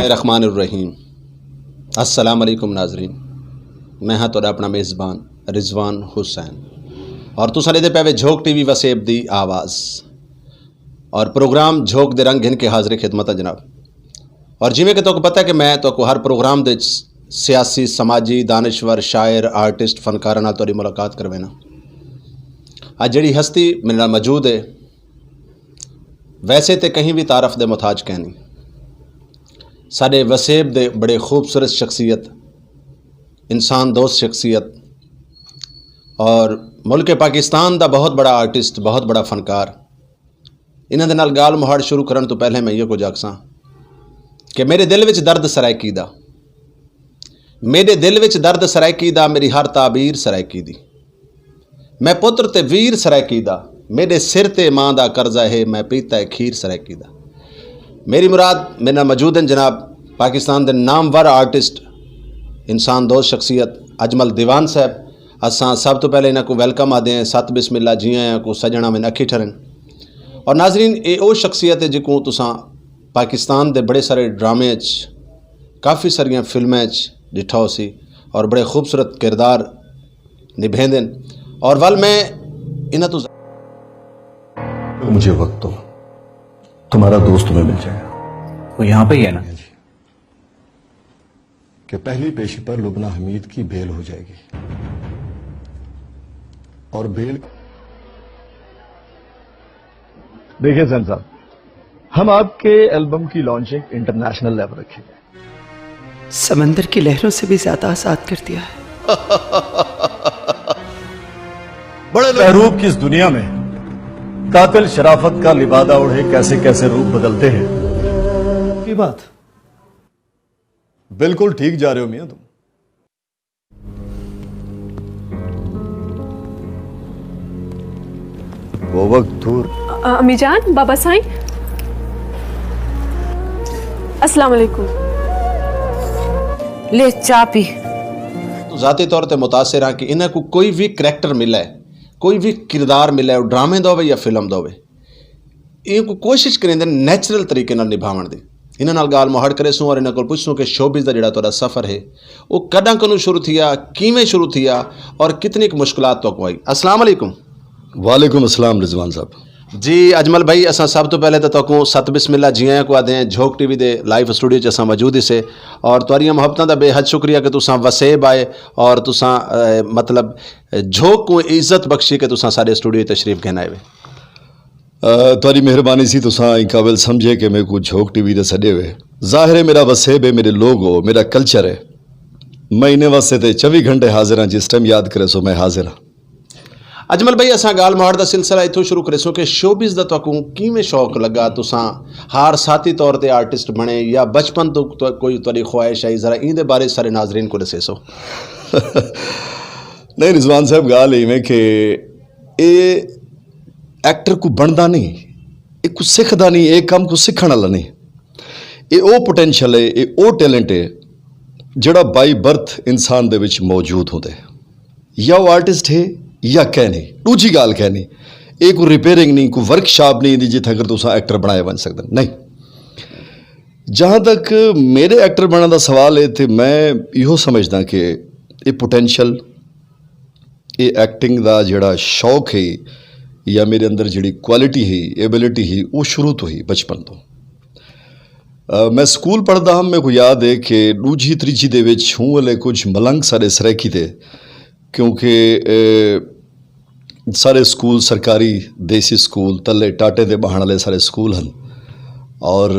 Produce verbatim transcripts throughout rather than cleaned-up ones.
الرحمن الرحیم۔ السلام علیکم ناظرین، میں ہاں تہاݙا اپݨا میزبان رضوان حسین اور تساں ݙیہدے پئے وے جھوک ٹی وی وسیب دی آواز اور پروگرام جھوک دے رنگ گھن کے حاضر خدمت ہاں جناب۔ اور جیویں کہ تہاکوں پتہ ہے کہ میں تہاکوں ہر پروگرام دے وچ سیاسی، سماجی، دانشور، شاعر، آرٹسٹ، فنکاراں نال تہاݙی ملاقات کروینا۔ اڄ جیڑھی ہستی میرے نال موجود ہے، ویسے تے کہیں وی تعارف دے محتاج کینی۔ ساݙے وسیب دے بڑے خوبصورت شخصیت، انسان دوست شخصیت اور ملک پاکستان دا بہت بڑا آرٹسٹ، بہت بڑا فنکار۔ انہاں دے نال ڳالھ مہاڑ شروع کرݨ توں پہلے میں ایہو کجھ آکھساں کہ میݙے دل وچ درد سرائیکی دا، میݙے دل وچ درد سرائیکی دا، میݙی ہر تعبیر سرائیکی دی۔ میں پتر تے ویر سرائیکی دا، میݙے سر تے ماں دا قرضہ ہے، میں پیتا ہے کھیر سرائیکی دا۔ میݙی مراد میݙے نال موجود ہن جناب پاکستان دے نامور آرٹسٹ، انسان دوست شخصیت اجمل دیوان صاحب۔ اساں سب توں پہلے انہاں کوں ویلکم آہدے ہیں، ست بسم اللہ، جی آیاں کوں سڄݨ آون، اکھی ٹھرن۔ اور ناظرین، اے او شخصیت ہے جیکوں تساں پاکستان دے بڑے سارے ڈرامے اچ، کافی ساریاں فلمیں اچ ݙٹھا ہوسی اور بڑے خوبصورت کردار نبھیندن۔ اور ول میں انہاں توں مجھے وقت دو، تمہارا دوست تمہیں مل جائے گا۔ وہ یہاں پہ ہی ہے نا؟ کہ پہلی پیشی پر لبنہ حمید کی بیل ہو جائے گی اور بیل دیکھیں حسین صاحب، ہم آپ کے البم کی لانچنگ انٹرنیشنل لیول رکھیں گے۔ سمندر کی لہروں سے بھی زیادہ آزاد کر دیا ہے۔ بڑے لوگ محروب کی اس دنیا میں قاتل شرافت کا لبادہ اوڑھے کیسے کیسے روپ بدلتے ہیں۔ کی بات؟ بالکل ٹھیک جا رہے ہو میاں تم۔ وہ وقت دور۔ امی جان، بابا سائیں، السلام علیکم۔ لے چاہ پی۔ ذاتی طور تے متاثر ہاں کہ انہاں کوں کوئی وی کریکٹر ملے، کوئی وی کردار ملے، او ڈرامے دا ہووے یا فلم دا ہووے، ایں کوں کوشش کریندن نیچرل طریقے نال نبھاوݨ دی۔ انہاں نال ڳالھ مہاڑ کریسوں اور انہاں کول پچھسوں کہ شوبز دا جیڑھا تہاݙا سفر ہے، او کݙاں کنوں شروع تھیا، کیویں شروع تھیا اور کتنی کُ مشکلات تہاکوں آئی۔ السلام علیکم۔ وعلیکم السلام رضوان صاحب۔ جی اجمل بھائی، اساں سب توں پہلے تاں تہاکوں ست بسم اللہ جی آیاں کوں آہدے ہیں۔ جھوک ٹی وی دے لائیو اسٹوڈیو اچ اساں موجود ہیسے اور تہاݙیاں محبتاں دا بے حد شکریہ کہ تساں وسیب آئے اور تساں، اے، مطلب، جھوک کوں عزت بخشی کہ تساں ساݙے اسٹوڈیو اچ تشریف گھن آئے وے۔ آ، تہاݙی مہربانی سی، تساں ایں قابل سمجھے کہ میکوں جھوک ٹی وی تے سݙے ہوئے۔ ظاہر ہے میݙا وسیب ہے، میݙے لوگ ہو، میݙا کلچر ہے۔ میں انہیں واسطے تے چوی گھنٹے حاضر ہاں، جس ٹائم یاد کریسو میں حاضر ہاں۔ اجمل بھائی، اساں ڳالھ مہاڑ دا سلسلہ اتھوں شروع کریسوں کہ شوبز دا تہاکوں کیویں شوق لڳا، تساں ہر ساتھی طور تے آرٹسٹ بݨے یا بچپن توں تو-، کوئی تہاݙی خواہش آئی، ذرا ایں دے بارے سارے ناظرین کوں ݙسیسو۔ نہیں رضوان صاحب، ڳالھ ایویں کہ اے ایکٹر کوں بݨدا نہیں، اے کوں سکھدا نہیں، اے کم کوں سکھݨ والا نہیں۔ اے او پوٹینشل ہے، اے او ٹیلنٹ ہے جیڑھا بائی برتھ انسان دے وچ موجود ہوندے۔ یا او آرٹسٹ ہے یا کہیں نہیں۔ ݙوجھی ڳالھ کہیں نہیں، اے کوئی ریپیئرنگ نہیں، کوئی ورک شاپ نہیں دی جتھاں اگر تساں ایکٹر بݨائے ونڄ سڳدن، نہیں۔ جہاں تک میݙے ایکٹر بݨݨ دا سوال ہے تے میں ایہو سمجھداں کہ اے پوٹینشل، اے ایکٹنگ دا جیڑھا شوق ہے یا میݙے اندر جیڑھی کوالٹی ہے، ایبلٹی ہے، او شروع توں ہی، بچپن توں۔ آ، میں سکول پڑھدا ہم، میکوں یاد ہے کہ ݙوجھی تریجھی دے وچ ہوں ویلے کجھ ملنگ ساݙے سرائیکی تے، کیونکہ، اے، سارے سکول سرکاری دیسی سکول تلے ٹاٹے دے ٻہݨ والے سارے سکول ہن اور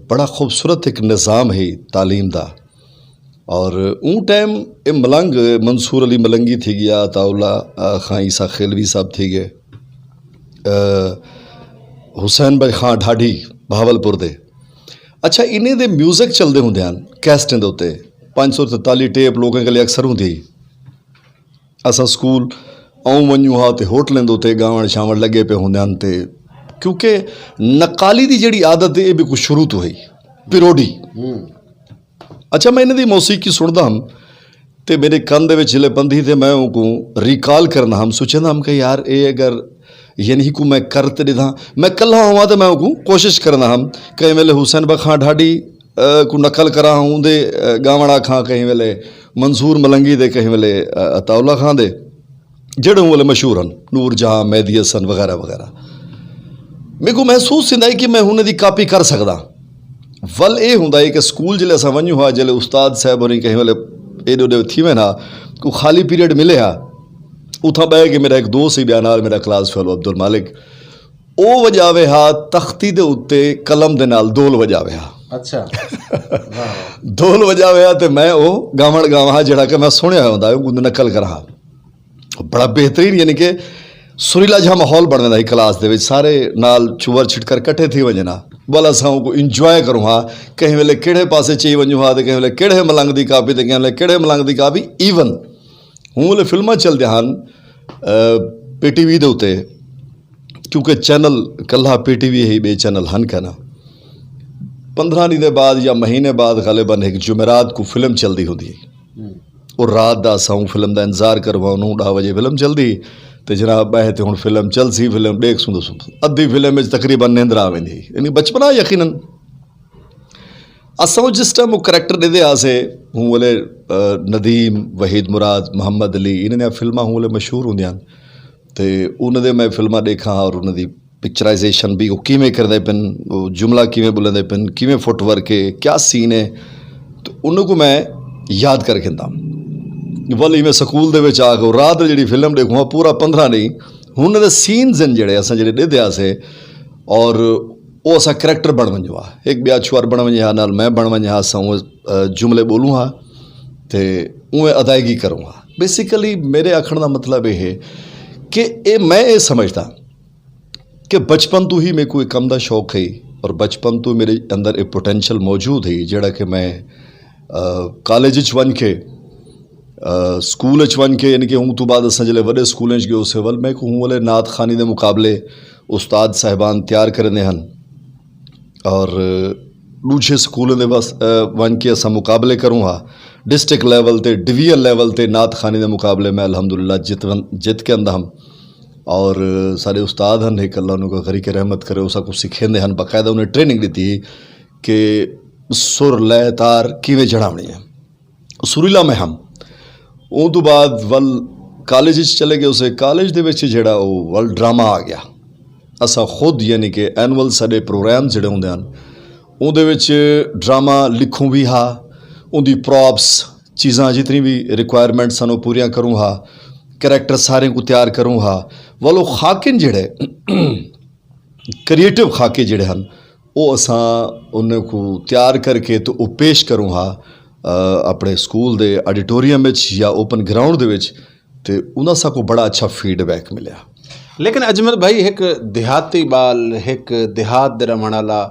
بڑا خوبصورت ہک نظام ہے تعلیم دا۔ اور اوں ٹائم اے ملنگ منصور علی ملنگی تھی ڳیا، عطاء اللہ، آ، خاں عیسیٰ خیلوی صاحب تھی ڳئے، آ، حسین بھائی خاں ڈھاڈھی بہاولپور دے۔ اچھا، انہیں دے میوزک چلدے ہوندے ہن کیسٹیں دے اتے، پنج سو ترتالیس ٹیپ لوکاں کلے اکثر ہوندی۔ اساں سکول آؤں ونڄوں ہا تے ہوٹلیں دے اتے ڳاوݨ شاوݨ لڳے پئے ہوندے ہن تے، کیونکہ نقالی دی جیڑھی عادت ہے، اے بھی کچھ شروع توں ہئی، پیروڈی۔ اچھا، میں انہاں دی موسیقی سݨدا ہم تے میݙے کن دے وچ جلے پندی تے میں اونکوں ریکال کرنا ہم، سوچیندا ہم کہ یار، اے اگر یعنی کو میں کر تے ݙیدھاں، میں کلھا ہوواں تے میں اونکوں کوشش کرنا ہم۔ کئی ویلے حسین بخاں ڈھاڈھی کوں نقل کراں، اوندے گاوݨ آکھاں، کہیں ویلے منظور ملنگی دے، کہیں ویلے عطاء اللہ خان دے، جیڑھے اوں ویلے مشہور ہن، نور جہاں، مہدی حسن وغیرہ وغیرہ۔ میکوں محسوس تھیندا ہئی کہ میں انہاں دی کاپی کر سڳداں۔ ول اے ہوندا ہئی کہ سکول جلے اساں ونڄوں ہا، جلے استاد صاحب ہوری کہیں ویلے ایݙے اوݙے تھی ویندے ہا، کوئی خالی پیریڈ ملے ہا، اتھاں ٻہہ کے، میرا ہک دوست ہئی ٻیا نال، میرا کلاس فیلو عبدالمالک، او وڄاوے ہا تختی دے اتے قلم دے نال دول وڄاوے ہا۔ اچھا۔ دول وڄاوے ہا تے میں او گاوݨ گاواں ہا، جیڑھا کہ میں سݨیا ہویا ہوندا ہا، اوندی نقل کراں ہا۔ بڑا بہترین، یعنی کہ سریلا جہا ماحول بݨ ویندا ہئی کلاس دے وچ، سارے نال چھوور چھٹکر کٹھے تھی ونڄن ہا، ول اساں اونکوں انجوائے کروں ہا، کہیں ویلے کیڑھے پاسے چئی ونڄوں ہا تے کہیں ویلے کیڑھے ملنگ دی کاپی تے کہیں ویلے کیڑھے ملنگ دی کاپی۔ ایون ہوں ویلے فلماں چلدیاں ہن پے ٹی وی دے اتے، کیونکہ چینل کلھا پے ٹی وی ہئی، ٻئے چینل ہن کائنا۔ پندرھاں ݙینھ دے بعد یا مہینے بعد غالباً ہک جمعرات کوں فلم چلدی ہوندی ہئی۔ او رات دا اساں اوں فلم دا انتظار کرواں، نو ݙاہ وڄے فلم چلدی ہئی، تے جناب ٻہہ تے ہݨ فلم چلسی، فلم ݙیکھسوں ݙسوں۔ ادھی فلم وچ تقریباً نیندر آ ویندی ہئی، یعنی بچپنا یقیناً۔ اساں جس ٹائم او کریکٹر ݙیندے ہاسے، ہوں ویلے ندیم، وحید مراد، محمد علی، انہاں دیاں فلماں ہوں ویلے مشہور ہوندیاں ہن، تے انہاں دے میں فلماں ݙیکھاں ہا اور انہاں دی پکچرائزیشن بھی، او کیویں کریندے پن، او جملہ کیویں ٻولیندے پن، کیویں فٹ ورک ہے، کیا سین ہے، تے انہاں کوں میں یاد کر گھندا۔ ول ایویں سکول دے وچ آ کے رات جیڑھی فلم ݙیکھوں، پورا پندرھاں ݙینھ ہن دے سینز ہن جیڑھے اساں جیڑھے ݙیہدے ہاسے، اور او اساں کریکٹر بݨ ونڄوں ہا، ہک ٻیا چھوہر بݨ ونڄے ہا، نال میں بݨ ونڄاں ہا، اساں اونویں جملے ٻولوں ہا تے اونویں ادائیگی کروں ہا۔ بیسیکلی میرے آکھݨ دا مطلب اے ہے کہ اے میں اے سمجھداں کہ بچپن توں ہی میکوں اے کم دا شوق ہئی، اور بچپن توں میرے اندر اے پوٹینشل موجود ہئی، جیڑھا کہ میں کالج اچ ونڄ کے، سکول اچ ونڄ کے، یعنی کہ اوں توں بعد اساں جلے وݙے سکولیں اچ ڳیوسے، ول میکوں ہوں ویلے نعت خوانی دے مقابلے استاد صاحبان تیار کریندے ہن، اور ݙوجھے سکولیں دے وس ونڄ کے اساں مقابلے کروں ہا، ڈسٹرکٹ لیول تے، ڈویژن لیول تے نعت خوانی دے مقابلے میں الحمدللہ جت ون جت کے آندا ہم۔ اور ساݙے استاد ہن ہک، اللہ انہاں کوں غریق رحمت کرے، او ساکوں سکھیندے ہن، باقاعدہ انہیں ٹریننگ ݙتی ہئی کہ سر، لے، تار کیویں چڑھاوݨی ہے۔ سریلا میں ہم۔ اوں توں بعد ول کالج اچ چلے ڳیوسے، کالج دے وچ جیڑھا او ول ڈرامہ آ ڳیا۔ اساں خود یعنی کہ اینول ساݙے پروگرام جیڑھے ہوندے ہن، اوندے وچ ڈرامہ لکھوں وی ہا، اوندی پراپس، چیزاں جتنی وی ریکوائرمنٹس ہن او پوریاں کروں ہا، کریکٹر ساریں کوں تیار کروں ہا۔ ول او خاکن جیڑھے کریئیٹو خاکے جیڑھے ہن، او اساں انہیں کوں تیار کر کے تے او پیش کروں ہا اپݨے سکول دے آڈیٹوریم وچ یا اوپن گراؤنڈ دے وچ، تے انہاں ساکوں بڑا اچھا فیڈ بیک ملیا۔ لیکن اجمل بھائی، ہک دیہاتی ٻال، ہک دیہات دے رہوݨ والا،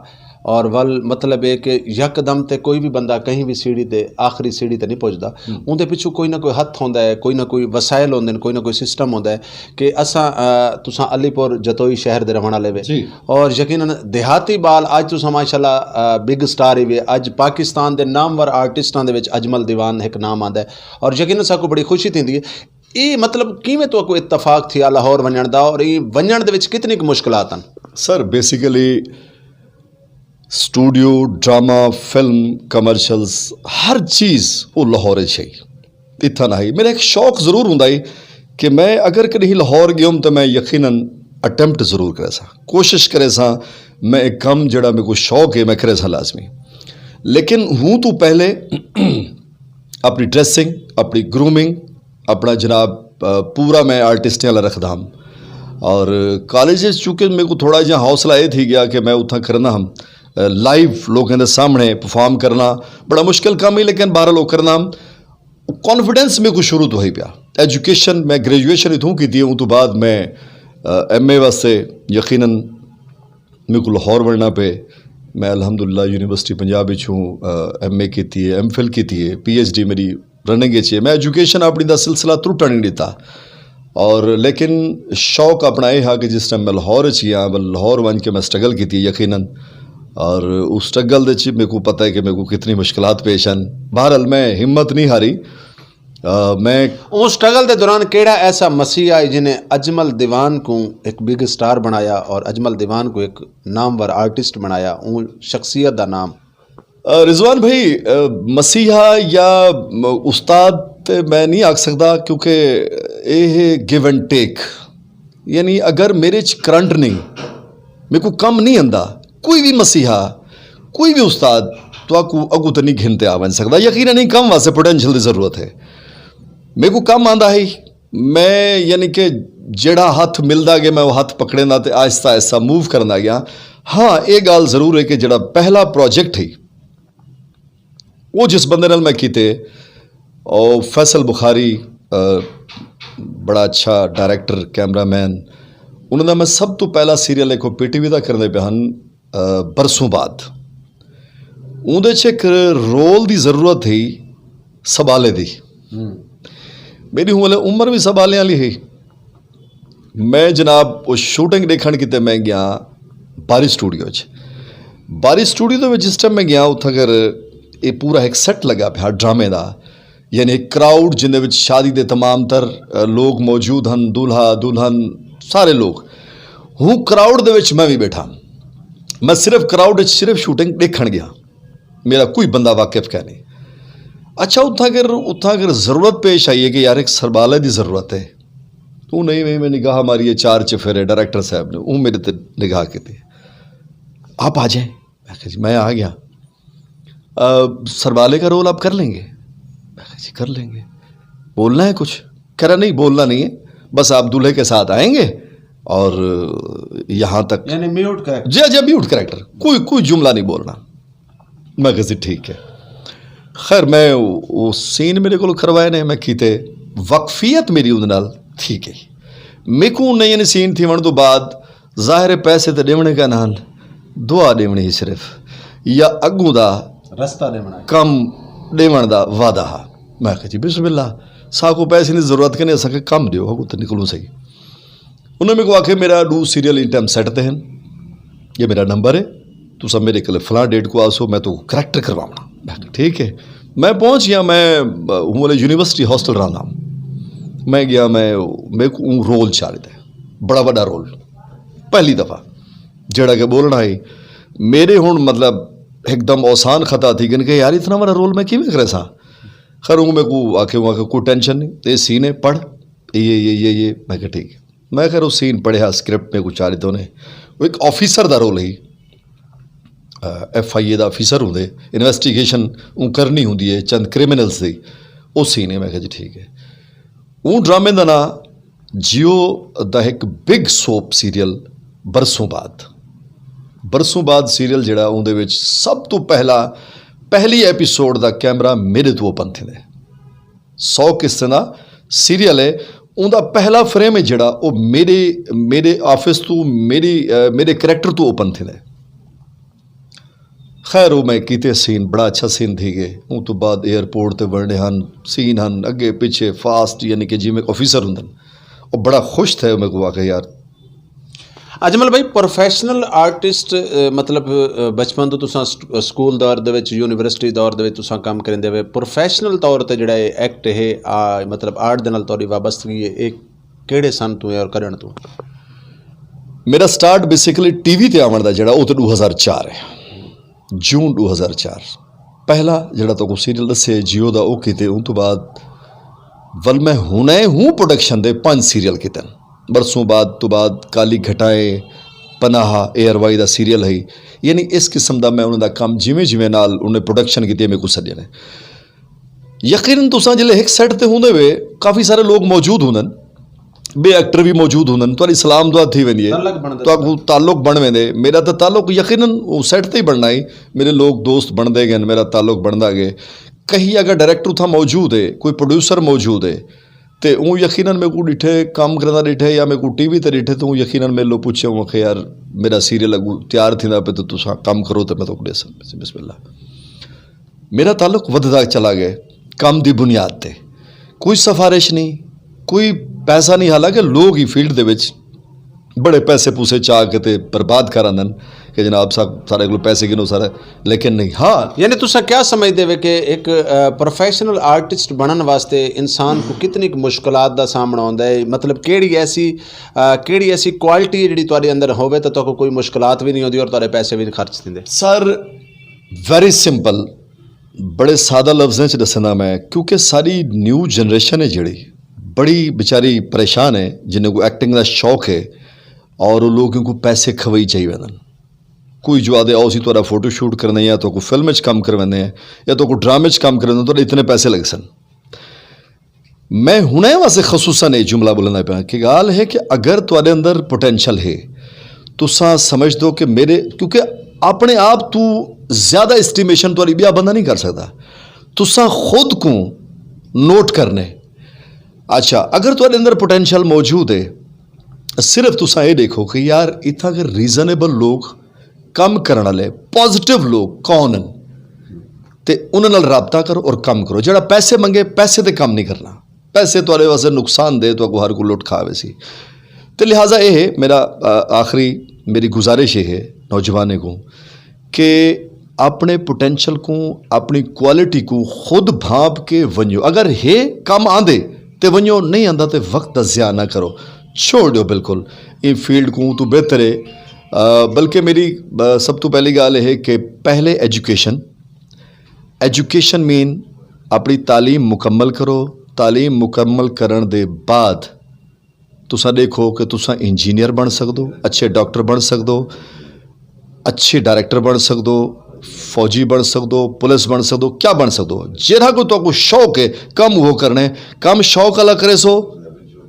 اور ول مطلب اے کہ یکدم تے کوئی وی بندہ کہیں وی سیڑھی تے، آخری سیڑھی تے نہیں پہنچدا۔ اوندے پچھوں کوئی نہ کوئی ہتھ ہوندا ہے، کوئی نہ کوئی وسائل ہوندے ہن، کوئی نہ کوئی سسٹم ہوندا ہے کہ اساں، تساں علی پور جتوئی شہر دے رہوݨ والے وے، اور یقیناً دیہاتی ٻال اڄ تساں ماشاءاللہ بگ اسٹار ہی وے۔ اڄ پاکستان دے نامور آرٹسٹاں دے وچ اجمل دیوان ہک نام آندا ہے، اور یقیناً ساکوں بڑی خوشی تھیندی ہے۔ اے مطلب کیویں تہاکوں اتفاق تھیا لاہور ونڄݨ دا، اور ایں ونڄݨ دے وچ کتنی کوں مشکلات ہن؟ Sir, basically studio, drama, film, commercials, ہر چیز او لاہور اچ ہئی، اتھاں نہ ہئی۔ میرا ہک شوق ضرور ہوندا ہئی کہ میں اگر کݙہیں لاہور ڳیوم تاں میں یقیناً اٹیمپٹ ضرور کریساں، کوشش کریساں، میں ہک کم جیڑھا میکوں شوق ہے میں کریساں لازمی۔ لیکن ہوں توں پہلے اپݨی ڈریسنگ، اپݨی گرومنگ، اپݨا جناب پورا میں آرٹسٹیں والا رکھدا ہم۔ اور کالج اچ چونکہ میکوں تھوڑا جہا حوصلہ اے تھی ڳیا کہ میں اتھاں کرنا ہم، لائیو لوکیں دے سامݨے پرفارم کرنا بڑا مشکل کم ہی، لیکن بہرحال او کرنا ہم۔ کانفیڈنس میکوں شروع توں ہئی پیا۔ ایجوکیشن، میں گریجویشن اتھوں کیتی ہے، اوں توں بعد میں ایم اے واسطے یقیناً میکوں لاہور ونڄݨا پئے۔ میں الحمدللہ یونیورسٹی پنجاب اچوں ایم اے کیتی ہے، ایم فل کیتی ہے، پی ایچ ڈی میݙی رننگ اچ ہے۔ میں ایجوکیشن اپݨی دا سلسلہ ترٹݨ نہیں ݙتا۔ اور لیکن شوق اپݨا اے ہا کہ جس ٹائم میں لاہور اچ ڳیا، ول لاہور ونڄ کے میں سٹرگل کیتی یقیناً۔ اور اس سٹرگل دے وچ میکوں پتہ ہے کہ میکوں کتنی مشکلات پیش ہن۔ بہرحال میں ہمت نہیں ہاری۔ میں اوں سٹرگل دے دوران کیڑھا ایسا مسیح آئے جنہیں اجمل دیوان کوں ہک بگ اسٹار بݨایا اور اجمل دیوان کوں ہک نامور آرٹسٹ بݨایا؟ اوں شخصیت دا نام رضوان بھائی، مسیحا یا استاد تے میں نہیں آکھ سکدا، کیونکہ اے ہے گیو اینڈ ٹیک۔ یعنی اگر میرے چ کرنٹ نہیں، میرے کو کم نہیں آندا، کوئی بھی مسیحا، کوئی بھی استاد تو کو اگو تے نہیں گھن تے آ ونج سکدا۔ یقیناً نہیں، کم واسطے پوٹینشل دی ضرورت ہے۔ میرے کو کم آندا ہے، میں یعنی کہ جیڑھا ہتھ ملدا گیا، میں وہ ہتھ پکڑیندا تے آہستہ آہستہ موو کرندا گیا۔ ہاں، اے گال ضرور ہے کہ جیڑھا پہلا پروجیکٹ ہے، وہ جس بندے نال میں کیتے، او فیصل بخاری، آ، بڑا اچھا ڈائریکٹر، کیمرہ مین، انہاں دا میں سب تو پہلا سیریل ایک پی ٹی وی دا کرندے پے ہن، آ، برسوں بعد۔ اوندے چ ایک رول دی ضرورت تھی، سبالے دی۔ میری ہوں والے عمر بھی سبالے والی ہے۔ میں جناب، وہ شوٹنگ ݙیکھݨ کیتے میں ڳیا باری سٹوڈیو وچ۔ باری سٹوڈیو دے وچ جس ٹائم میں ڳیا، اتھاں کر اے پورا ہک سیٹ لڳا پیا ڈرامے دا، یعنی ہک کراؤڈ جیندے وچ شادی دے تمام تر، آ، لوگ موجود ہن، دولہا، دلہن، سارے لوگ۔ ہوں کراؤڈ دے وچ میں وی ٻیٹھا۔ میں صرف کراؤڈ وچ صرف شوٹنگ ݙیکھݨ ڳیا۔ میرا کوئی بندہ واقف کائنی۔ اچھا، اتھاں کر، اتھاں کر ضرورت پیش آئی ہے کہ یار، ایک سربالے دی ضرورت ہے۔ تو نہیں، میں، میں نگاہ ماری ہے، چار چفیرے ڈائریکٹر صاحب نے، وہ میرے تے نگاہ کیتی۔ آپ آ جائیں۔ میں کہا، جی، میں آ گیا۔ آ، سربالے کا رول آپ کر لیں گے؟ میں کہا، جی، کر لیں گے۔ بولنا ہے کچھ؟ کہہ رہا، نہیں، بولنا نہیں ہے، بس آپ دولہے کے ساتھ آئیں گے اور یہاں تک۔ یعنی میوٹ کریکٹر؟ جی، جی، میوٹ کریکٹر، کوئی، کوئی جملہ نہیں بولنا۔ میں کہا، جی، ٹھیک ہے۔ خیر، میں وہ، وہ سین میرے کو کروائے نے، میں کیتے، وقفیت میری اندر نال تھی گئی۔ میکوں نئیں یعنی سین تھی ون تو بعد ظاہر ہے پیسے تے ݙیوݨے کائنی ہن، دعا ݙیوݨی ہی صرف، یا اڳوں دا رستہ ݙیوݨا ہے۔ کم ݙیوݨ دا وعدہ ہا۔ میں کہا، جی، بسم اللہ، ساکوں پیسے دی ضرورت کائنی، اساکوں کم ݙیو، اڳوں تے نکلوں صحیح۔ انہاں میکوں آکھے، میرا ݙو سیریل ایں ٹائم سیٹ تے ہن، یہ میرا نمبر ہے، تساں میرے کول فلاں ڈیٹ کو آسو، میں تو کریکٹر کرواوݨا۔ میں کہا، ٹھیک ہے۔ میں پہنچ گیا، میں، ہوں والے یونیورسٹی ہاسٹل رہندا ہوں۔ میں گیا، میں، میکوں رول چاہیدا ہے، بڑا وݙا رول، پہلی دفعہ جیڑھا کہ ٻولݨا ہے۔ میرے ہݨ مطلب ہک دم اوسان خطا تھی ڳن کہ یار، اتنا وݙا رول میں کیویں کریساں؟ خیر، اوں میکوں آکھے، اوں آکھے، کوئی ٹینشن نہیں، اے سین ہے، پڑھ، یہ، یہ، یہ، یہ۔ میں کہا، ٹھیک ہے۔ میں خیر، وہ سین پڑھیا، اسکرپٹ میکوں چاہیدے نے۔ وہ ایک آفیسر دا رول ہی، ایف آئی اے دا آفیسر ہوندے، انویسٹیگیشن اوں کرنی ہوندی ہے چند کریمنلز دی، او سین ہے۔ میں کہا، جی، ٹھیک ہے۔ اوں ڈرامے دا ناں جیو دا ہک بگ سوپ سیریل برسوں بعد۔ برسوں بعد سیریل جیڑھا، اوندے وچ سب تو پہلا، پہلی ایپیسوڈ دا کیمرہ میرے تو اوپن تھیندے۔ سو قسطیں دا سیریل ہے، اوندا پہلا فریم ہے جیڑھا، او میرے، میرے آفس تو، میری، آ، میرے کریکٹر تو اوپن تھیندے۔ خیر، او میں کیتے سین، بڑا اچھا سین تھی ڳئے۔ اوں تو بعد ایئرپورٹ تے ونڈے ہن، سین ہن، اڳے پچھے فاسٹ، یعنی کہ جیویں آفیسر ہوندن۔ او بڑا خوش تھئے، میکوں آکھے، یار۔ اجمل بھائی، پروفیشنل آرٹسٹ، اے، مطلب، اے، بچپن تو تساں سٹ-، سکول دور دے وچ، یونیورسٹی دور دے وچ تساں کم کریندے ہوئے، پروفیشنل طور تے جڑا اے ایکٹ ہے، آ، مطلب، آرٹ دے نال تہاݙی وابستگی ہے، اے کیڑھے سن تو ہے اور کݙݨ تو؟ میرا سٹارٹ بیسیکلی ٹی وی تے آوݨ دا جڑا، او تے ݙو ہزار چار ہے، جون ݙو ہزار چار۔ پہلا جڑا تہاکوں سیریل ݙسے جیو دا، او کیتے۔ اوں تو بعد ول میں ہݨے ہوں پروڈکشن دے پنج سیریل کیتن۔ برسوں بعد تو بعد کالی گھٹائیں، پناہ، اے آر وائی دا سیریل ہئی۔ یعنی اس قسم دا میں انہاں دا کم جیویں جیویں نال انہیں پروڈکشن کیتی، میکوں سݙیا نے۔ یقیناً تساں جلے ہک سیٹ تے ہوندے وے، کافی سارے لوگ موجود ہوندن، ٻئے ایکٹر وی موجود ہوندن، تہاݙی سلام دعا تھی ویندی ہے، تعلق بݨدا۔ تہاکوں تعلق بݨ ویندے۔ میرا تاں تعلق یقیناً او سیٹ تے ہی بݨنا ہی، میرے لوگ دوست بݨدے ڳئے، میرا تعلق بݨدا ڳئے۔ کہیں اگر ڈائریکٹر اتھاں موجود ہے، کوئی پروڈیوسر موجود ہے، تے اوں یقیناً میکوں ݙٹھے، کم کریندا ݙٹھے یا میکوں ٹی وی تے ݙٹھے، تے اوں یقیناً میلوں پچھے، اوں آکھے، یار، میرا سیریل اڳوں تیار تھیندا پئے، تے تساں کم کرو تے میں تہاکوں ݙیساں۔ بسم اللہ۔ میرا تعلق ودھدا چلا ڳئے کم دی بنیاد تے۔ کوئی سفارش نہیں، کوئی پیسہ نہیں، حالانکہ لوگ ہی فیلڈ دے وچ بڑے پیسے پوسے چا کے تے برباد کر آندن کہ جناب صاحب، سارے کولوں پیسے گھنو سارے، لیکن نہیں۔ ہاں۔ یعنی تساں کیا سمجھدے وے کہ ایک، آ، پروفیشنل آرٹسٹ بݨݨ واسطے انسان کوں کتنی کُ مشکلات دا سامݨا ہوندا ہے؟ مطلب، کیڑھی ایسی، آ، کیڑھی ایسی کوالٹی ہے جڑی تہاݙے اندر ہووے تاں تہاکوں کوئی مشکلات وی نہیں ہوندی اور تہاݙے پیسے وی نہیں خرچ تھیندے؟ سر، ویری سمپل، بڑے سادہ لفظیں چ ݙسیندا میں، کیونکہ ساری نیو جنریشن ہے جیڑھی، بڑی بیچاری پریشان ہے، جنہیں کو ایکٹنگ دا شوق ہے اور وہ لوگوں کو پیسے کھوئی چاہیے ویندن۔ کوئی جو آدھے آؤ سی تہاڈا فوٹو شوٹ کرنے یا تو کو فلم وچ کام کرویندے ہیں یا تو کو ڈرامے وچ کام کرویندے ہیں، تہاڈے اتنے پیسے لگ سن۔ میں ہݨے واسطے خصوصاً یہ جملہ بولنا پیا کہ گال ہے کہ اگر تہاڈے اندر پوٹینشل ہے، تساں سمجھ دو کہ میرے، کیونکہ اپنے آپ تو زیادہ اسٹیمیشن تہاڈی بیا بندہ نہیں کر سکدا۔ تساں خود کو نوٹ کرنے۔ اچھا، اگر تہاڈے اندر پوٹینشل موجود ہے، صرف تساں یہ دیکھو کہ یار اتھاں کے ریزنیبل لوگ، کم کرن والے پازیٹیو لوگ کون ہیں، تے انہاں نال رابطہ کرو اور کم کرو۔ جڑا پیسے منگے، پیسے تے کم نہیں کرنا۔ پیسے تہاڈے واسطے نقصان دہ، تہاکوں ہر کوئی لٹ کھا ویسی۔ تے لہٰذا یہ ہے میرا، آ، آخری میری گزارش یہ ہے نوجوانیں کو کہ اپنے پوٹینشل کو، اپنی کوالٹی کو خود بھانپ کے ونجو۔ اگر ہے کم آندے تے ونجو، نہیں آندا تے وقت دا ضیاع نہ کرو، چھوڑ دیو بالکل۔ ایں فیلڈ کو تو بہتر ہے۔ آ، بلکہ میری، آ، سب تو پہلی گال یہ ہے کہ پہلے ایجوکیشن، ایجوکیشن مین اپنی تعلیم مکمل کرو۔ تعلیم مکمل کرن دے بعد تساں ݙیکھو کہ تساں انجینئر بݨ سڳدو، اچھے ڈاکٹر بݨ سڳدو، اچھے ڈائریکٹر بݨ سڳدو، فوجی بݨ سڳدو، پولیس بݨ سڳدو، کیا بݨ سڳدو۔ جیڑھا کوئی تہاکوں شوق ہے، کم وہ کرݨے۔ کم شوق والا کریسو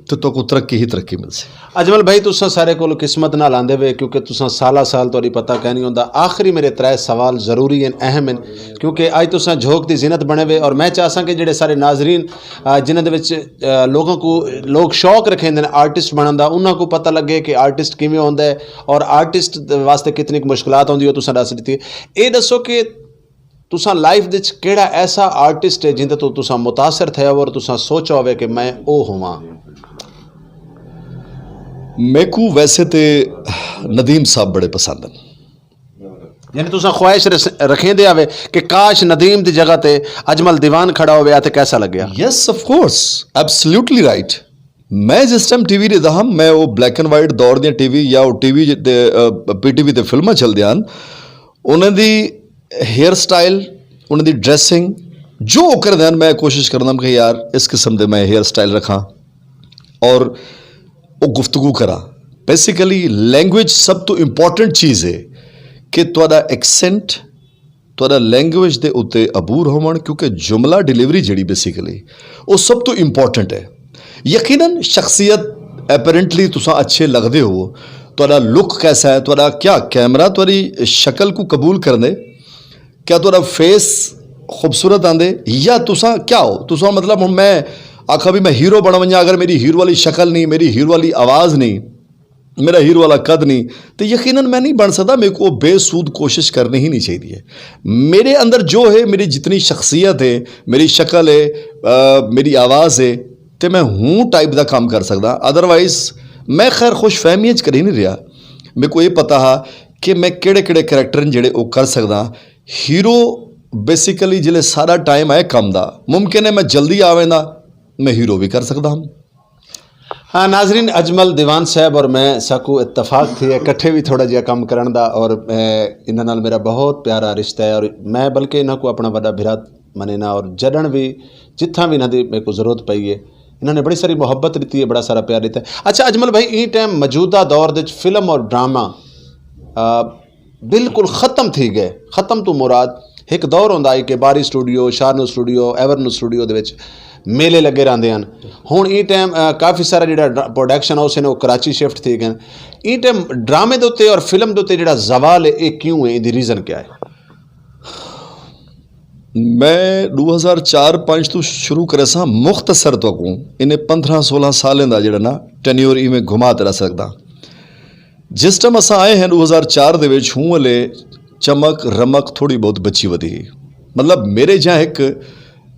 تے تہاکوں ترقی ہی ترقی ملسی۔ اجمل بھائی، تساں سارے کول قسمت نال آندے وے، کیونکہ تساں سالاں سال تہاݙی پتہ کائنی ہوندا۔ آخری میرے ترے سوال ضروری ہن، اہم ہن، کیونکہ اڄ تساں جھوک دی زینت بݨے وے، اور میں چاہساں کہ جڑے سارے ناظرین، آ، جنہاں دے وچ، آ، لوگاں کو، لوگ شوق رکھیندے نے آرٹسٹ بݨن دا، انہاں کو پتہ لگے کہ آرٹسٹ کیویں ہوندا ہے اور آرٹسٹ دے واسطے کتنی کُ مشکلات ہوندی ہے، تساں ݙس ݙتی ہے۔ اے ݙسو کہ تساں لائف دے وچ کیڑھا ایسا آرٹسٹ ہے جیندے تو تساں متاثر تھئے ہو اور تساں سوچا ہووے کہ میں او ہوواں؟ میکوں ویسے تے ندیم صاحب بڑے پسند ہیں۔ یعنی تساں خواہش رس-، رکھیندے آوے کہ کاش ندیم دی جگہ تے اجمل دیوان کھڑا ہووے آ تے کیسا لگیا؟ یس، آف کورس، ایبسلیوٹلی رائٹ۔ میں جس ٹائم ٹی وی ݙیہدا ہم، میں او بلیک اینڈ وائٹ دور دیاں ٹی وی یا او ٹی وی دے، آ، پی ٹی وی تے فلماں چلدیاں ہن، انہاں دی ہیئر سٹائل، انہاں دی ڈریسنگ، جو او کردے ہن، میں کوشش کردا ہم کہ یار اس قسم دے میں ہیئر سٹائل رکھاں اور او گفتگو کراں۔ بیسیکلی لینگویج سب توں امپورٹنٹ چیز ہے کہ تہاݙا ایکسینٹ، تہاݙا لینگویج دے اُتے عبور ہووݨ، کیونکہ جملہ ڈیلیوری جیڑھی بیسیکلی او سب توں امپورٹنٹ ہے۔ یقیناً شخصیت اپیرنٹلی تساں اچھے لڳدے ہو، تہاݙا لک کیسا ہے، تہاݙا کیا کیمرہ تہاݙی شکل کو قبول کریندے؟ کیا تہاݙا فیس خوبصورت آندے یا تساں کیا ہو؟ تساں مطلب ہݨ میں آکھاں بھی میں ہیرو بݨ ونڄاں، اگر میری ہیرو والی شکل نہیں، میری ہیرو والی آواز نہیں، میرا ہیرو والا قد نہیں، تو یقیناً میں نہیں بݨ سڳدا۔ میرے کو بے سود کوشش کرنی ہی نہیں چاہیے۔ میرے اندر جو ہے، میری جتنی شخصیت ہے، میری شکل ہے، آ، میری آواز ہے، تے میں ہوں ٹائپ دا کم کر سڳدا۔ ادروائز میں خیر خوش فہمی وچ کدی نہیں رہیا۔ میرے کو یہ پتہ ہا کہ میں کیڑے کیڑے کریکٹر ہیں جڑے او کر سڳدا۔ ہیرو بیسیکلی جلے سارا ٹائم آئے کم دا، ممکن ہے میں جلدی آ ویندا، میں ہیرو بھی کر سڳدا ہم۔ ہاں ناظرین، اجمل دیوان صاحب اور میں ساکو اتفاق تھی ہے کٹھے بھی تھوڑا جہا کم کرن دا، اور، اے، انہاں نال میرا بہت پیارا رشتہ ہے، اور میں بلکہ انہاں کو اپنا وڈا بھرا منینا، اور جڈن بھی جتھاں بھی انہاں دی میرے کو ضرورت پئی ہے، انہاں نے بڑی ساری محبت ݙتی ہے، بڑا سارا پیار ݙتا ہے۔ اچھا اجمل بھائی، ایں ٹائم موجودہ دور دے وچ فلم اور ڈرامہ، آ، بالکل ختم تھی ڳئے۔ ختم توں مراد ہک دور ہوندا ہئی کہ باری سٹوڈیو، شاہنور سٹوڈیو، ایورنو سٹوڈیو دے وچ میلے لڳے رہندے ہن۔ ہݨ ایں ٹائم، آ، کافی سارا جیڑھا ڈرا-، پروڈکشن ہاؤس ہن، او کراچی شفٹ تھی ڳئے ہن۔ ایں ٹائم ڈرامے دے اُتے اور فلم دے اُتے جیڑھا زوال ہے، اے کیوں ہے؟ ایندی ریزن کیا ہے؟ میں ݙو ہزار چار پنج توں شروع کریساں، مختصر تہاکوں انہیں پندرہ سولہ سالیں دا جیڑھا نا ٹینیور ایویں گھما تے ݙس سڳداں۔ جس ٹائم اساں آئے ہیں ݙو ہزار چار دے وچ، ہوں ہلے چمک رمک تھوڑی بہت بچی ودی ہئی۔ مطلب میرے جہاں ہک،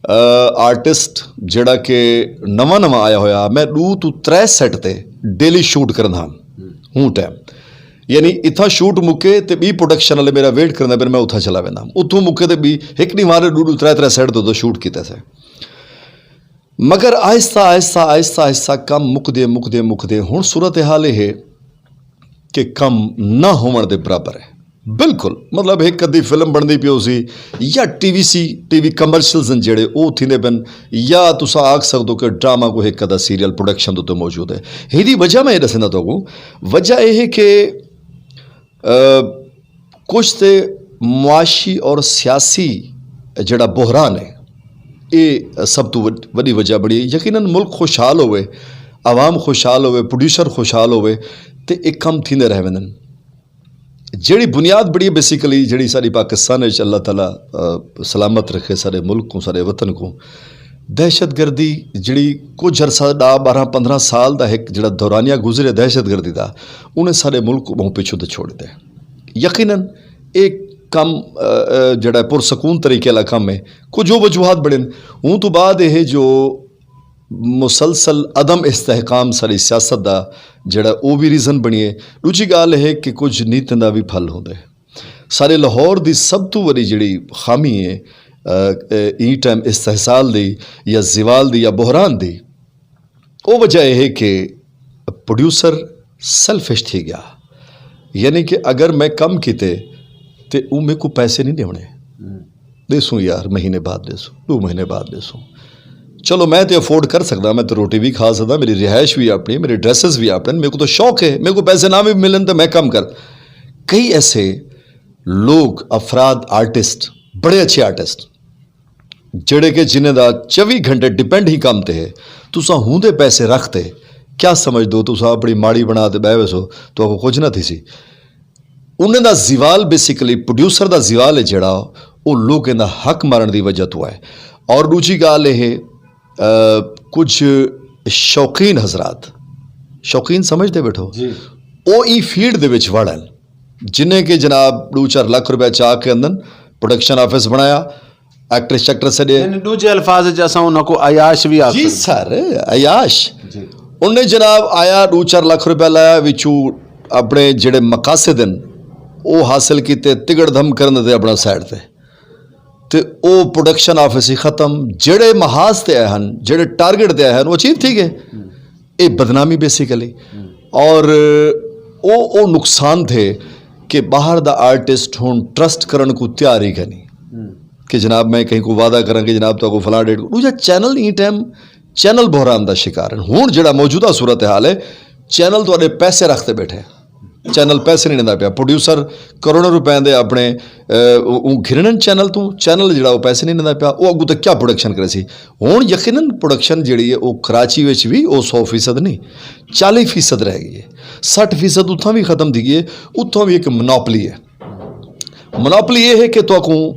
آ، آرٹسٹ جیڑھا کہ نواں نواں آیا ہویا، میں ݙو توں ترے سیٹ تے ڈیلی شوٹ کرندا ہم ہوں ٹائم۔ یعنی اتھاں شوٹ مکے تے ٻی پروڈکشن والے میرا ویٹ کرندے پئے، میں اتھاں چلا وینداں۔ اتھوں مکے تے ٻی، ہک ݙینہہ مارے ݙو ݙو ترے ترے سیٹ تے اتھاں شوٹ کیتے سے۔ مگر آہستہ، آہستہ، آہستہ، آہستہ کم مکدے، مکدے، مکدے ہݨ صورتحال اے ہے کہ کم نہ ہووݨ دے برابر ہے۔ بالکل، مطلب ہک ادھی فلم بݨدی پئی ہوسی، یا ٹی وی سی، ٹی وی کمرشلز ہن جیڑھے، او تھیندے پن، یا تساں آکھ سڳدو کہ ڈرامہ کوئی ہک ادھا سیریل پروڈکشن دے اتے موجود ہے۔ ہیدی وجہ میں اے ݙسیندا تہاکوں، وجہ اے ہے کہ، آ، کچھ تے معاشی اور سیاسی جیڑھا بحران ہے، اے سب توں وڈ-، وݙی وجہ بݨی ہے۔ یقیناً ملک خوشحال ہووے، عوام خوشحال ہووے، پروڈیوسر خوشحال ہووے، تے اے کم تھیندے رہ ویندن۔ جیڑھی بنیاد بݨی ہے بیسیکلی، جیڑھی ساݙی پاکستان وچ، اللہ تعالیٰ، آ، سلامت رکھے ساݙے ملک کوں، ساݙے وطن کوں، دہشت گردی جیڑھی کجھ عرصہ، ݙاہ، ٻارہاں، پندرہاں سال دا ہک جیڑھا دورانیہ گزرے دہشت گردی دا، انہیں ساݙے ملک کوں ٻہوں پچھوں تے چھوڑ ݙتے۔ یقیناً اے کم، آ، آ، جیڑھا ہے پرسکون طریقے والا کم ہے، کجھ او وجوہات بݨن۔ اوں توں بعد اے جو مسلسل عدم استحکام ساݙی سیاست دا جیڑھا او وی ریزن بݨیے۔ ݙوجھی ڳالھ ہے کہ کجھ نیتیں دا وی پھل ہوندے۔ ساݙے لاہور دی سب توں وݙی جیڑھی خامی ہے، آ، آ، ایں ٹائم استحصال دی یا زوال دی یا بحران دی، او وجہ اے ہے کہ پروڈیوسر سیلفش تھی ڳیا۔ یعنی کہ اگر میں کم کیتے تے او میکوں پیسے نہیں ݙیوݨے۔ ݙیسوں یار، مہینے بعد ݙیسوں، ݙو مہینے بعد ݙیسوں۔ چلو میں تے افورڈ کر سڳدا، میں تے روٹی وی کھا سڳدا، میری رہائش وی اپݨی، میرے ڈریسز وی اپݨے، میکوں تاں شوق ہے، میکوں پیسے نہ وی ملن تے میں کم کر۔ کئی ایسے لوگ، افراد، آرٹسٹ، بڑے اچھے آرٹسٹ، جیڑھے کہ جنہیں دا چووی گھنٹے ڈیپینڈ ہی کم تے ہے، تساں ہوندے پیسے رکھ تے کیا سمجھ دو، تساں اپݨی ماڑی بݨا تے ٻہہ ویسو، تہاکوں کجھ نہ تھیسی۔ انہیں دا زوال، بیسیکلی پروڈیوسر دا زوال ہے جیڑھا، او لوکیں دا حق مارݨ دی وجہ توں ہے۔ اور ݙوجھی ڳالھ اے ہے، آ، کجھ شوقین حضرات، شوقین سمجھدے ٻیٹھو؟ جی۔ او ایں فیلڈ دے وچ وڑن، جنہیں کہ جناب ݙو چار لکھ روپے چا کے اندن پروڈکشن آفس بݨایا، ایکٹریس شیکٹریس سݙے۔ یعنی ݙوجھے الفاظ وچ اساں انہاں کوں عیاش وی آکھ جی سڳدے۔ سر، عیاش۔ جی۔ انہیں جناب آیا، ݙو چار لکھ روپے لایا، وچوں اپݨے جیڑھے مقاصد ہن، او حاصل کیتے، تگڑ دھم کرن تے اپݨا سائیڈ تے۔ تے او پروڈکشن آفس ہی ختم۔ جیڑھے محاذ تے آئے ہن، جیڑھے ٹارگٹ تے آئے ہن، او اچیو تھی ڳئے۔ اے بدنامی بیسیکلی۔ اور او، او نقصان تھے کہ ٻاہر دا آرٹسٹ ہݨ ٹرسٹ کرݨ کوں تیار ہی کائنی کہ جناب میں کہیں کوں وعدہ کراں کہ جناب تہاکوں فلاں ڈیٹ کوں۔ ݙوجھا چینل ایں ٹائم چینل بحران دا شکار ہن۔ ہݨ جیڑھا موجودہ صورتحال ہے، چینل تہاݙے پیسے رکھ تے ٻیٹھے۔ چینل پیسے نہیں ݙیندا پیا۔ پروڈیوسر کروڑاں روپے دے اپݨے، اے، اوں، اوں گھرݨن چینل توں، چینل جیڑھا او پیسے نہیں ݙیندا پیا، او اڳوں تے کیا پروڈکشن کریسی؟ ہݨ یقیناً پروڈکشن جیڑھی ہے او کراچی وچ وی او سو فیصد نہیں، چالیہہ فیصد رہ ڳئی ہے، سٹھ فیصد اتھاں وی ختم تھی ڳئی ہے، اتھاں وی ہک مونوپلی ہے۔ مونوپلی اے ہے کہ تہاکوں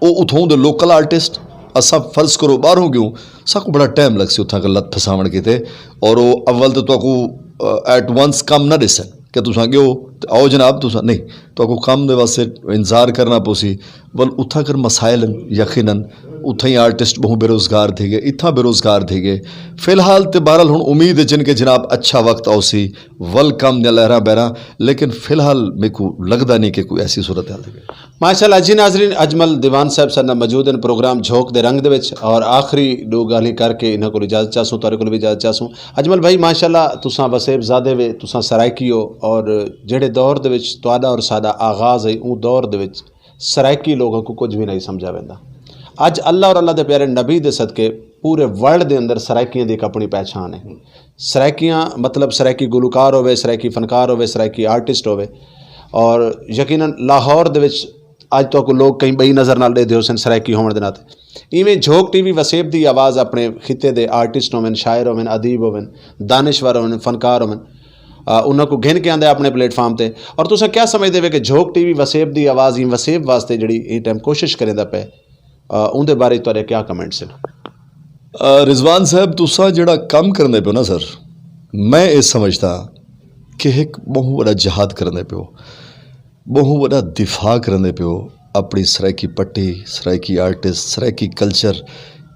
او اتھوں دے لوکل آرٹسٹ، اساں فرض کرو ٻاہروں ڳیوں، ساکوں بڑا ٹائم لڳسی اتھاں کوں لت پھساوݨ کیتے، اور او اول تے تہاکوں، آ، ایٹ ونس کم نہ ݙیسن کہ تساں ڳیو تے آؤ جناب تساں، نہیں، تہاکوں کم دے واسطے انتظار کرݨا پوسی۔ ول اتھاں کر مسائل ہن، یقیناً اتھاں ہی آرٹسٹ ٻہوں بے روزگار تھی ڳئے، اتھاں بے روزگار تھی ڳئے۔ فی الحال تے بہرحال ہݨ امید ہے جن کہ جناب اچھا وقت آؤسی، ول کم دیاں لہراں بہراں، لیکن فی الحال میکوں لڳدا نہیں کہ کوئی ایسی صورتحال تھی ڳئی۔ ماشاءاللہ جی ناظرین، اجمل دیوان صاحب ساݙے نال موجود ہن پروگرام جھوک دے رنگ دے وچ، اور آخری ݙو ڳالھیں کر کے انہاں کولوں اجازت چاہسوں، تہاݙے کولوں وی اجازت چاہسوں۔ اجمل بھائی، ماشاءاللہ تساں وسیب زادے وے، تساں سرائیکی ہو، اور جیڑھے دور دے وچ تہاݙا اور ساݙا آغاز ہے، اوں دور دے وچ سرائیکی لوگاں کوں کجھ وی نہیں سمجھا ویندا۔ اڄ اللہ اور اللہ دے پیارے نبی دے صدقے پورے ورلڈ دے اندر سرائیکیاں دی ہک اپݨی پہچان ہے۔ سرائیکیاں مطلب سرائیکی گلوکار ہووے، سرائیکی فنکار ہووے، سرائیکی آرٹسٹ ہووے، اور یقیناً لاہور دے وچ اڄ تہاکوں لوگ کہیں ٻئی نظر نال ݙیہدے ہوسن سرائیکی ہووݨ دے ناطے۔ ایویں جھوک ٹی وی وسیب دی آواز اپݨے خطے دے آرٹسٹ ہوون، شاعر ہوون، ادیب ہوون، دانشور ہوون، فنکار ہوون، آ، انہاں کوں گھن کے آندا ہے اپݨے پلیٹ فارم تے۔ اور تساں کیا سمجھدے وے کہ جھوک ٹی وی وسیب دی آواز ایں وسیب واسطے جیڑھی ایں ٹائم کوشش کریندا پئے، آ، اوندے بارے تہاݙے کیا کمنٹس ہن؟ آ، رضوان صاحب، تساں جیڑھا کم کریندے پیو نا سر، میں اے سمجھدا کہ ہک ٻہوں وݙا جہاد کریندے پیو، ٻہوں وݙا دفاع کریندے پیو اپݨی سرائیکی پٹی، سرائیکی آرٹسٹ، سرائیکی کلچر۔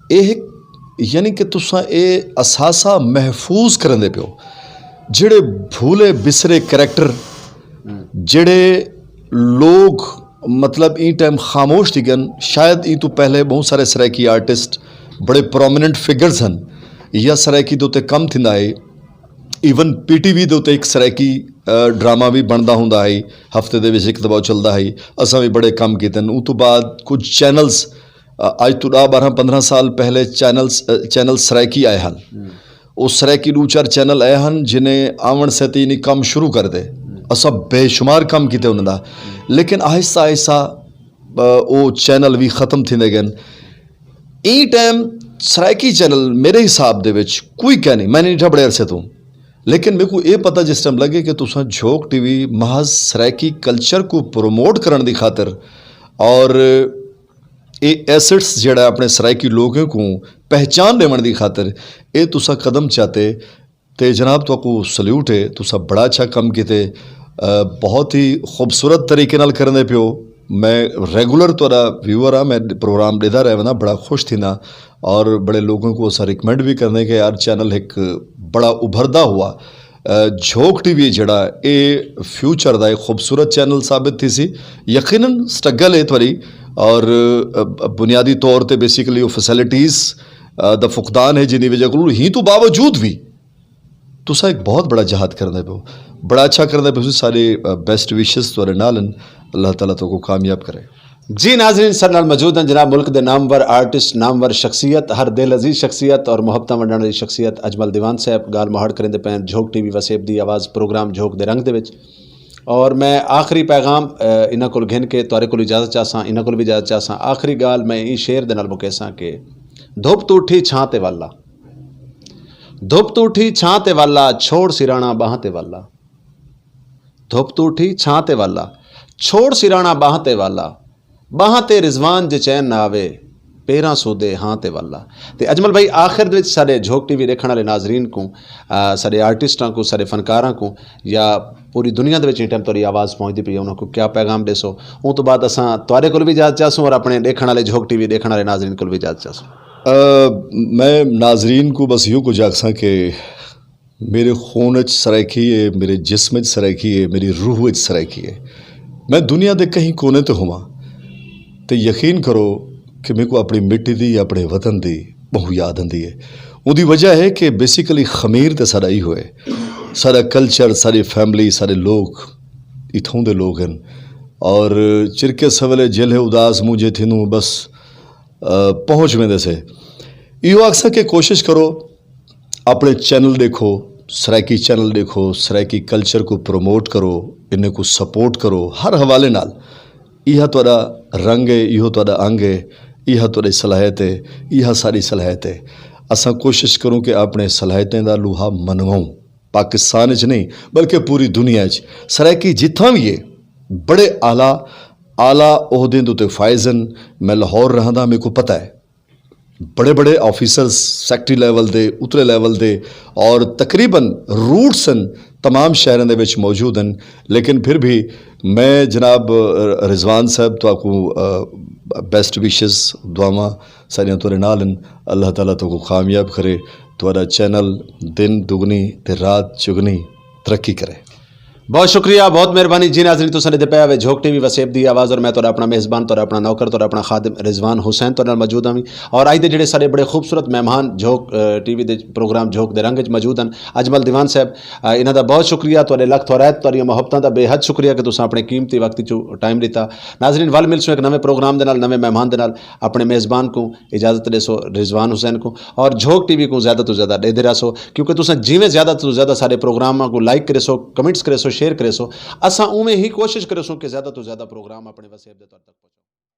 اے ہک، یعنی کہ تساں اے اثاثہ محفوظ کریندے پیو۔ جیڑھے بھولے بسرے کریکٹر، جیڑھے لوگ مطلب ایں ٹائم خاموش تھی ڳن، شاید ایں توں پہلے ٻہوں سارے سرائیکی آرٹسٹ بڑے پرومیننٹ فگرز ہن یا سرائیکی دے اتے کم تھیندا ہے، ایون پی ٹی وی دے اتے ہک سرائیکی ڈرامہ وی بندا ہوندا ہئی، ہفتے دے وچ ہک دفعہ چلدا ہئی۔ اساں وی بڑے کم کیتے ہن۔ اوں توں بعد کجھ چینلز، اج توں ݙاہ ٻارہاں پندرہاں سال پہلے چینلز چینل سرائیکی آئے ہن۔ او سرائیکی ݙو چار چینل آئے ہن جنہیں آوݨ سیتی نی کم شروع کر دے۔ اساں بے شمار کم کیتے انہاں دا، لیکن آہستہ آہستہ او چینل وی ختم تھیندے ڳئن۔ ایں ٹائم سرائیکی چینل میرے حساب دے وچ کوئی کائنی، میں نہیں ڈٹھا بڑے عرصے توں۔ لیکن میکوں اے پتہ جس ٹائم لڳے کہ تساں جھوک ٹی وی محض سرائیکی کلچر کوں پروموٹ کرݨ دی خاطر اور اے ایسٹس جیڑھا اپݨے سرائیکی لوکیں کوں پہچان ݙیوݨ دی خاطر اے تساں قدم چاتے، تے جناب تہاکوں سلیوٹ ہے، تساں بڑا اچھا کم کیتے۔ بہت ہی خوبصورت طریقے نال کریندے پیو۔ میں ریگولر تہاݙا ویور ہاں، میں پروگرام ݙیہدا رہ وینداں، بڑا خوش تھینداں اور بڑے لوگوں کو اساں ریکمینڈ بھی کریندے کہ یار چینل ہک بڑا ابھردا ہوا جھوک ٹی وی جیڑھا اے فیوچر دا ایک خوبصورت چینل ثابت تھیسی۔ یقیناً سٹرگل ہے تھوڑی اور بنیادی طور تے بیسیکلی او فیسلٹیز دا فقدان ہے، جن دی وجہ کولوں ہی تو باوجود بھی تساں ایک بہت بڑا جہاد کرندے پیو، بڑا اچھا کرندے پیو۔ سارے بیسٹ وشز تہاݙے نال ہن۔ اللہ تعالیٰ تہاکوں کامیاب کرے۔ جی ناظرین، ساݙے نال موجود ہیں جناب ملک دے نامور آرٹسٹ، نامور شخصیت، ہر دل عزیز شخصیت اور محبتاں ونڈݨ والی شخصیت اجمل دیوان صاحب ڳالھ مہاڑ کریندے پئے ہن جھوک ٹی وی وسیب دی آواز پروگرام جھوک دے رنگ دے وچ۔ اور میں آخری پیغام انہاں کول گھن کے تہاݙے کول اجازت چاہساں، انہاں کول بھی اجازت چاہساں۔ آخری ڳالھ میں ایں شعر دے نال مکیساں کہ دھپ توں اٹھی چھاں تے والا، دھپ توں اٹھی چھاں تے والا، چھوڑ سراݨا ٻانہہ تے والا۔ دھپ توں اٹھی چھاں تے والا، چھوڑ سراݨا ٻانہہ تے والا، ٻانہہ تے رضوان جے چین نہ آوے، پیراں سودے ہاں تے والا۔ تے اجمل بھائی، آخر دے وچ ساݙے جھوک ٹی وی ݙیکھݨ والے ناظرین کوں، ساݙے آرٹسٹاں کوں، ساݙے فنکاراں کوں یا پوری دنیا دے وچ ایں ٹائم تہاݙی آواز پہنچدی پئی ہے، انہاں کوں کیا پیغام ݙیسو؟ اوں توں بعد اساں تہاݙے کول وی اجازت چاہسوں اور اپݨے ݙیکھݨ والے جھوک ٹی وی ݙیکھݨ والے ناظرین کول وی اجازت چاہسوں۔ میں ناظرین کوں بس ایہو کجھ آکھساں کہ میرے خون اچ سرائیکی ہے، میرے جسم اچ سرائیکی ہے، میری روح اچ سرائیکی ہے۔ میں دنیا دے کہیں کونے تے ہوواں تے یقین کرو کہ میکوں اپݨی مٹی دی، اپݨے وطن دی ٻہوں یاد آندی ہے۔ اوندی وجہ ہے کہ بیسیکلی خمیر تے ساݙا ایہو ہے۔ ساݙا کلچر، ساݙی فیملی، ساݙے لوک اتھوں دے لوک ہن۔ اور چرکے سویلے جیلھے اداس مونجھے تھیندوں بس پہنچ ویندے سے۔ ایہو آکھساں کہ کوشش کرو اپݨے چینل ݙیکھو، سرائیکی چینل ݙیکھو، سرائیکی کلچر کوں پروموٹ کرو، انہیں کوں سپورٹ کرو ہر حوالے نال۔ ایہا تہاݙا رنگ ہے، ایہو تہاݙا انگ ہے، ایہا تہاݙی صلاحیت ہے، ایہا ساݙی صلاحیت ہے۔ اساں کوشش کروں کہ اپݨے صلاحیتیں دا لوہا منواؤں، پاکستان اچ نہیں بلکہ پوری دنیا اچ۔ سرائیکی جتھاں وی ہے بڑے اعلیٰ اعلیٰ عہدیں دے اتے فائز ہن۔ میں لاہور رہنداں، میکوں پتہ ہے بڑے بڑے آفیسرز سیکرٹری لیول دے، اتلے لیول دے، اور تقریباً روٹس ہن تمام شہراں دے وچ موجود ہن۔ لیکن پھر بھی میں جناب رضوان صاحب تہاکوں بیسٹ وشز، دعاواں ساریاں تہاݙے نال ہن۔ اللہ تعالیٰ تہاکوں کامیاب کرے، تہاݙا چینل دن دگنی تے رات چگنی ترقی کرے۔ بہت شکریہ، بہت مہربانی۔ جی ناظرین، تساں ݙیہدے پئے ہوے جھوک ٹی وی وسیب دی آواز اور میں تہاݙا اپݨا میزبان، تہاݙا اپݨا نوکر، تہاݙا اپݨا خادم رضوان حسین تہاݙے نال موجود ہاں۔ اور اڄ دے جیڑھے ساݙے بڑے خوبصورت مہمان جھوک ٹی وی دے پروگرام جھوک دے رنگ وچ موجود ہن، اجمل دیوان صاحب، انہاں دا بہت شکریہ، تہاݙے لکھ تھورائت، تہاݙیاں محبتاں دا بے حد شکریہ کہ تساں اپݨے قیمتی وقت چوں ٹائم ݙتا۔ ناظرین، ول ملسوں ہک نویں پروگرام دے نال، نویں مہمان دے نال۔ اپݨے میزبان کوں اجازت ݙیسو، رضوان حسین کوں، اور جھوک ٹی وی کوں زیادہ توں زیادہ ݙیہدے رہسو، کیونکہ تساں جیویں زیادہ توں زیادہ ساݙے پروگراماں کوں لائک کریسو، کمنٹس کریسو، شیئر کریسو، اساں اونویں ہی کوشش کریسوں کہ زیادہ توں زیادہ پروگرام اپݨے وسیب دے طور تک پہنچاؤں۔